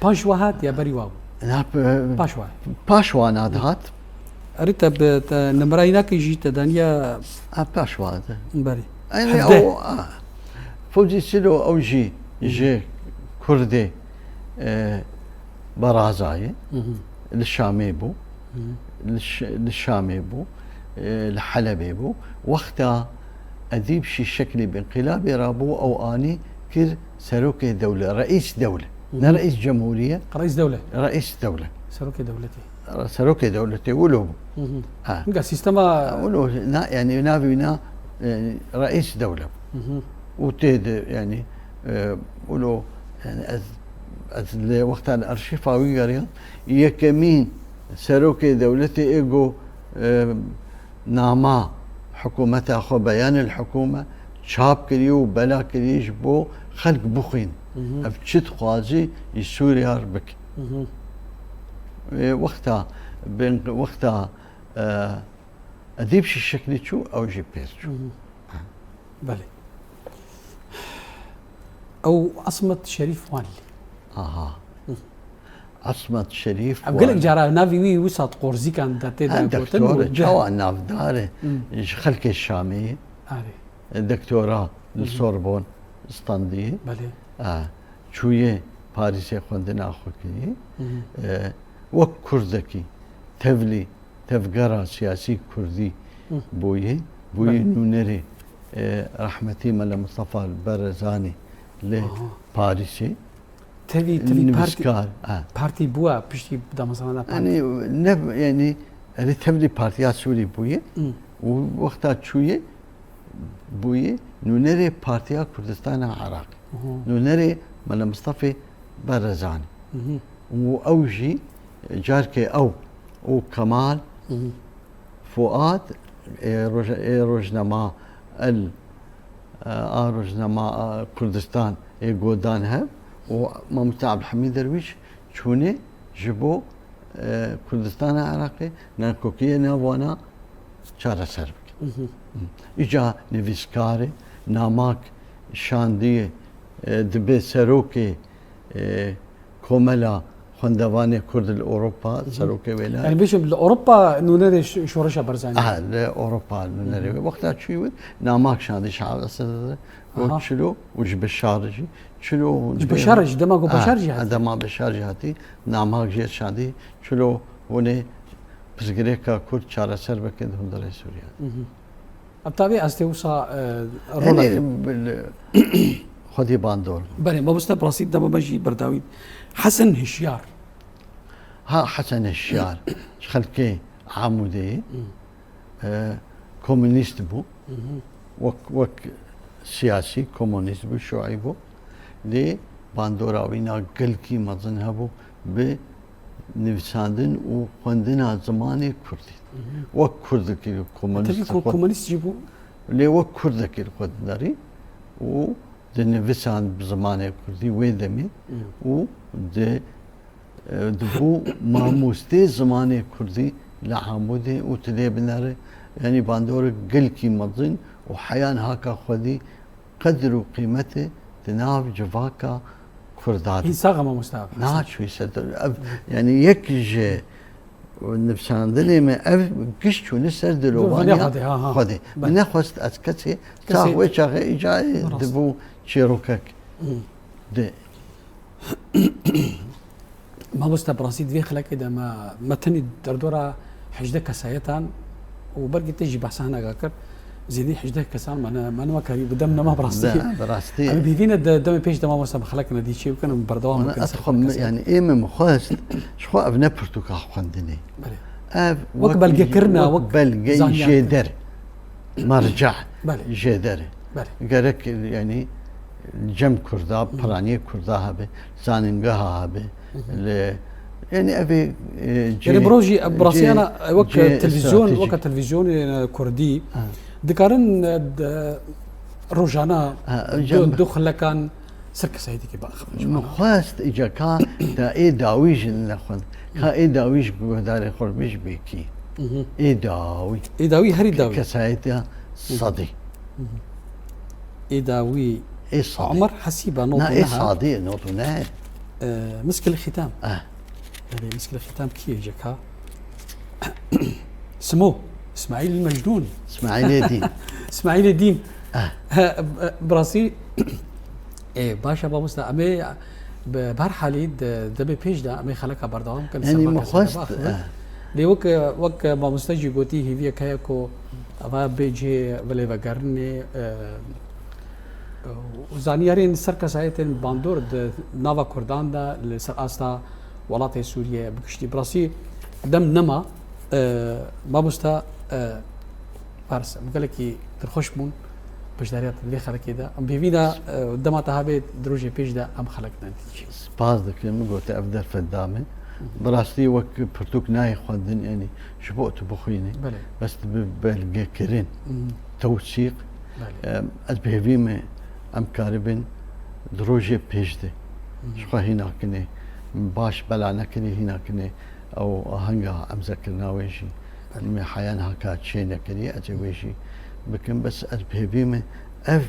paş wa hat ya berî wa bû? Na, p-, Paş wa. paş wana dihat. Erê te bi, te nimrayînakê jî te daniya. A, paş wa de. Berê. Eynî Hevdeh. Ew, a, Fewzî Silo ew jî Hı. ji Kurdê, e, Baraza ye. Hı hı. Li Şamê bû. Hı. Li Ş-, li Şamê bû. E, li Helebê bû. Wexta Edîb Şîşeklî bi înqilabê rabû, ew anî kir serokê dewle, reîs dewle. Hı Ne hı. reîs cemhuriye, Reîs dewle. reîs dewle. Serokê dewletê. Serokê dewletê wilo bû. Hı hı. Ha. Hinga sîstema Ha, wilo na, yani navî wîna, yani reîs dewle. Hı hı. Û tê de, yani, e, wilo, yani ez, ez li wexta li arşîfa wî geriyan, yekemîn serokê dewletê ê go, e, nama hikûmeta xwe, beyanil hikûme çap kiriye û bela kiriye ji bo xelk bixwîn. Hı hı. Ev çi dixwazî ji Sûriya re bike. Hı hı. Wê wexta, bin wexta, e, Edîb Şîşeklî çû, ew jî pêr çû. Hı hı. Belê. Ew Asmet Şerîf Wanlî. Aha. Hı. Asmet Şerîf Ev gelek Wanlî. Cara navî wî wisa di qorzîkan de tê Ha, de gotin doktor û e, de- çawa navdar e. Hı. Ji xelkê Şamê ye. Arê. Doktora li Hı hı. Sorbonne standiye. Belê. Ha, çûye Parîsê xwendina xwe kiriye. Hı hı. E, wek Kurdekî tevlî tevgera siyasî kurdî Hı. bûye. Bûye Belê. nûnerê, e, rehmetî Mele Mistefa Berezanî li Aha. Parîsê. Tevî, tevî partî, Nivîskar, ha. partî bûya piştî damezrana partî. Yani, ne, yani, erê tevlî Partiya Sûrî bûye Hı. û wexta çûye bûye nûnerê Partiya Kurdistana Iraqê. Hı hı. Nûnerê Mele Mistefê Berezanî. Hı hı. Û ew jî, carkê ew û Kemal Hı hı. Fuad, ê roj-, ê rojnama El, e, a rojnama, e, Kurdistan ê godan hev û Mamoste Abdulhamîd Derwîş çûne ji bo, e, Kurdistana Iraqê nakokiyê nav wana çareser bike. Hı hı. Îca nivîskar e, namak şandî, e, dibe serokê, e, Komela Xwendevanê Kurd li Ewropa, Hı hı. serokê wêne. Yani bêjim li Ewropa nûnerê ş-, şoreşa Barzanî. Aha, li Ewropa nûnerê Hı hı. wê. Wexta çûyî wê, namak şandî şahesede. Aha. Got çilo û ji Beşar jî. Çilo û Ji Beşar jî, dema got Beşar jî Ha, hatî. dema Beşar jî hatî, namak jê şandî. Çilo hûnê pirsgirêka Kurd çareser bikin di hundirê Sûriye. Hı hı. Ev tabî ez tê wisa, e, rola Yanî, bil-, xwedî bandor. Belê, mamoste, bi rastî dema me jî berdawî. Hesen Hişyar. Ha, Hesen Hişyar, ji xelkê Amûdê ye. Hı. E, komunîst bû. Hı hı. Wek, wek siyasî komunîst bû, şuî bû. Lê bandora wî na gelkî mezin hebû bi nivîsandin û xwendina zimanê kurdî. Hı hı. Wek kurdekî komunîst Tevî xwe ko-, komunîst jî bû. Lê wek kurdekî li xwe didarî û dinivîsand bi zimanê kurdî wê demê Hı. û di, e, dibû mamostê zimanê kurdî li Amûdê û tu lê binere, yanî bandorek gelkî mezin û heya niha ka xwedî qedir û qîmetê di nav civaka Kurda de. Hîn sax e mamoste. Naçûyî ser de-, ev, yani yek ji nivîsandinê me ev giş çûne ser Dur, dilovanîya Xwedê, ha, ha. Xwedê. Belê. Min nexwest ez kesê Kesê ta wê çaxê îca Rast. dibû çîrokek. Hı. De. Mamoste, bi rastî di vê xelekê de me, me tenê derdora hejdeh kesayetan û belkî te jî behsa hineka kir, zêdî hejdeh kesan me ne, me nema karî bi dem nema bi rastî. Ne, bi rastî. Em ê bihîvîne de demê pêş de mamoste bi xelekine dî çê bikin, em berdewam Ana bikin ez ser xwe, xelkê. Yani ê min xwest, ji xwe ev ne pirtûka xwendinê. Belê. Ev Wek wek belgekirina, wek wek belgeyî zaniyarkirin. jêder, merca Belê. jêder. Belê. Gerek, yani, cem Kurda, Hı hı. piraniyê Kurda hebe, zanîngeha hebe, Hı hı. li, yani, ev ê, e, cê, Yani, bi rojî, bi rastiyana, cê, wek cê televîzyon, stratejîk. wek televîzyonê, e, Kurdî, Ha. dikarin, e, de, rojana Ha, du, cem- du xilekan ser kesayetîkê biaxivin ji Min wana. xwest îca ka te ê dawî jî nexwend. Ka ê dawî ji guhdarê xwe bî ji bêkî. Hı hı. Ê dawî. Ê dawî herî dawî. Kesayetiya Hı. sedî. Hı hı. Ê dawî Ê sedî. Omer Hesîba, Na, ê notûneha. sedî, notûne. Ee, Miskil Xîtam. Eh. Belê, Miskil Xîtam kî ye îca ka? Simo, Îsmaîl Mecnûn. Îsmaîlê Dîn. Îsmaîlê Dîn. He, bi rastî, ê, baş e mamosta, em ê bi, bi her halî di demê pêş de em ê xeleka berdewam bikin. Yanî min xwest, lê wek, wek mamosta jî gotî, hêviyek heye ku eva bê cihê bilêvegerînê, e, û zanyarên ser kesayetên bandor di nava Kurdan de li ser asta welatê Sûriyê bi giştî. Bi rastî dem nema, e, mamosta, e, Faris, em gelekî dilxweş bûn beşdariya te di vê xelekê de. Em bi hêvî ne, e, dema te habe di rojê pêş de em xelek ne. Spas dikim, min gote ev derfet da min. Bi rastî wek pirtûk nayê xwendin, yanî ji bo tu bixwînî. Belê. Bes tu bi belgekirin, Mhm. tewsîq, Belê. em, ez bi hêvî me em karibin di rojê pêş de. Mhm. Ji xwe hîna kinê, baş bela nekirî hîna kinê, ew ahenga emzekirina wê jî. Belê. Me heya niha ka çê nekirî, ez ê wê jî bikim, bes ez bi hêvî me ev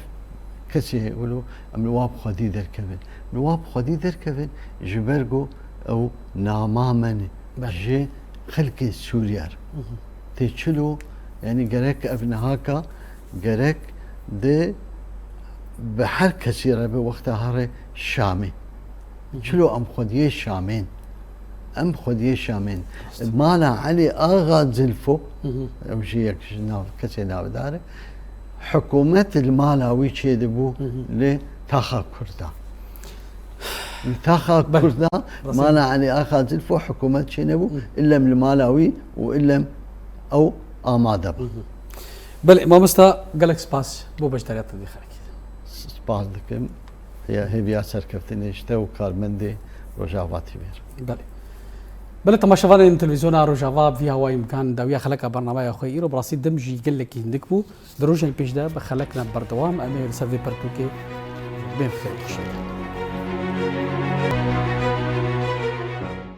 kesê wilo em li wa bi xwedî derkevin. Li wa bi xwedî derkevin, ji ber ku ew nama me ne. Belê. Ji xelkê Sûriye re. Mhm. Tê çilo, yanî gerek ev niha ka, gerek di bi her kesî re bi wexta here Şamê. Çilo em xwediyê Şamên. Em xwediyê Şamên. Mala Elî Axa Zilfo, Mhm. ew jî yek ji nav, kesê navdar e. Hikûmet li mala wî çêdibû Mhm. li taxa Kurda. Li taxa Belê. Kurda, Rastî. Mala Elî Axa Zilfo hikûmet çênebû, Mhm. illem li mala wî û illem ew amade bû. Mhm. Belê, mamosta, gelek spas bo beşdariya te di xelekê de. Spas dikim. Ya hêviya serkeftinê ji te û karmendê Rojava T V re. Belê. Belê, temaşevanên televîzyona Rojava, bi vî hawayî em dikan dawiya xeleka bernameya xwe îro, bi rastî dem jî gelekî hindik bû. Di rojên pêş de bi xelek ne berdewam, em ê li ser vê pertûkê bên xêr xweşê.